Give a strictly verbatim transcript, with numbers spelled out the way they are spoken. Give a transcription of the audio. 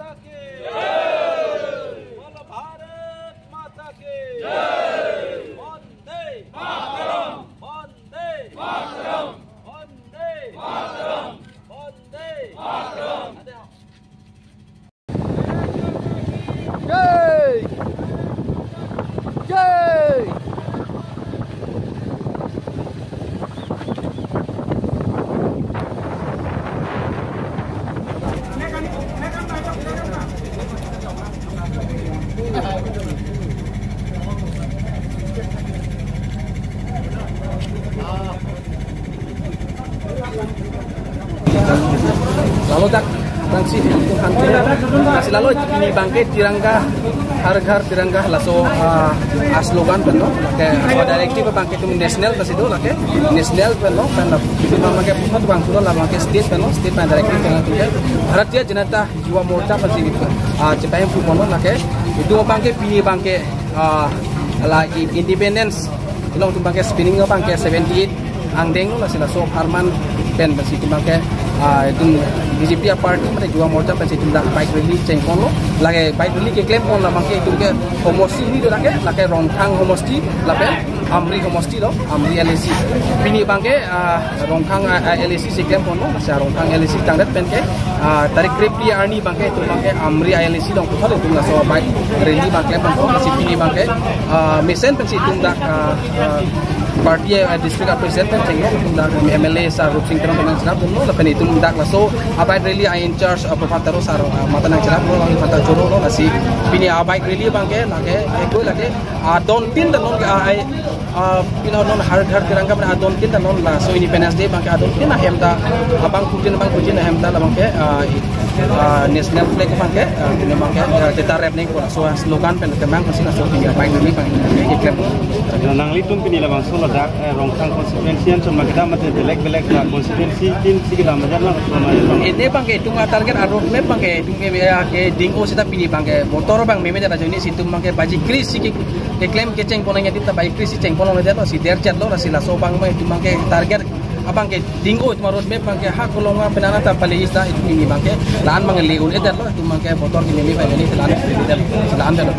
माता की जय। बोलो भारत माता की जय। वंदे मातरम। वंदे मातरम। वंदे मातरम। वंदे मातरम। जय। जय। Lalu dak, bangsi, lasi lalu pini abangke Tiranga, Har Ghar Tiranga, laso, ah, a slogan pen lo, lake, laso directive abangke itum national pensi do, lake, national pen lo, pen lo, itum abangke pusat abang sudah, labangke state pen lo, state pen directive pen lo, itum ke, Bharatiya Janata Yuva Morcha pensi, ah, chepahemphu pon lo, lake, itum abangke pini abangke, ah, la i-, independence along itum abangke spinning abangke seventy eight angdeng lo, lasi laso apharman pen pensi itum abangke, ah, itum B J P a-party mate Yuva Morcha pensi itum dak bike rally cheng pon lo, lake bike rally keklem pon labangke itum ke homosti hini do lake, lake Rongkhang homosti lapen Amri homosti lo, Amri L A C. Pini abangke, ah, Rongkhang, ah, ah, L A C si klem pon lo, lasi Rongkhang L A C tangdet pen ke, ah, tarik krepli arni abangke itum abangke Amri L A C along puthot itum laso bike rally abang klem pon lo, lasi pini abangke, ah, mesen pensi itum dak, ah, ah, party, ah, district president pen chenglo, itum dak M L A sir Rupsing Teron pen nangcherap lo, lapen itum dak laso a-bike rally a-in-charge, ah, Prabhat Taro sir, ah, mate nangcherap lo, lapen mate choro lo, lasi pini a-bike rally abangke, lake, eko lake, ah, don tin ta non, ah, ai, ah, pini non Har Ghar Tiranga pen, ah, don tin ta non laso Independence Day abangke, ah, don tin ahem ta, ah, bang kutin, bang kutin ahem ta labangke, ah, i-, ah, national flag abangke, ah, pini abangke, ah, kita rep neng ko laso slogan pen kemang pensi laso pini a-bike rally abang keklem. Nanglitum pini labangso ladak, eh, Rongkhang constituency an chon ma kedam mate belek belek la constituency tin si kedam bajar lang. Ini abangke itum a-target a-road map abangke itum ke, eh, ke ding-o seta pini abangke voter abang meme jana joni si itum abangke baji kre si ke, keklem kecheng pon nangji adim ta baji kre si cheng pon nangji lo, si derchet lo, lasi laso abang abang itum abangke target abangke ding-o itum a-road map abangke ha kolong a penana ta pale ista itum pini abangke la-an abang le-un-edet lo, itum abangke voter ke meme abang ini la-an le-un-edet, la-an lo.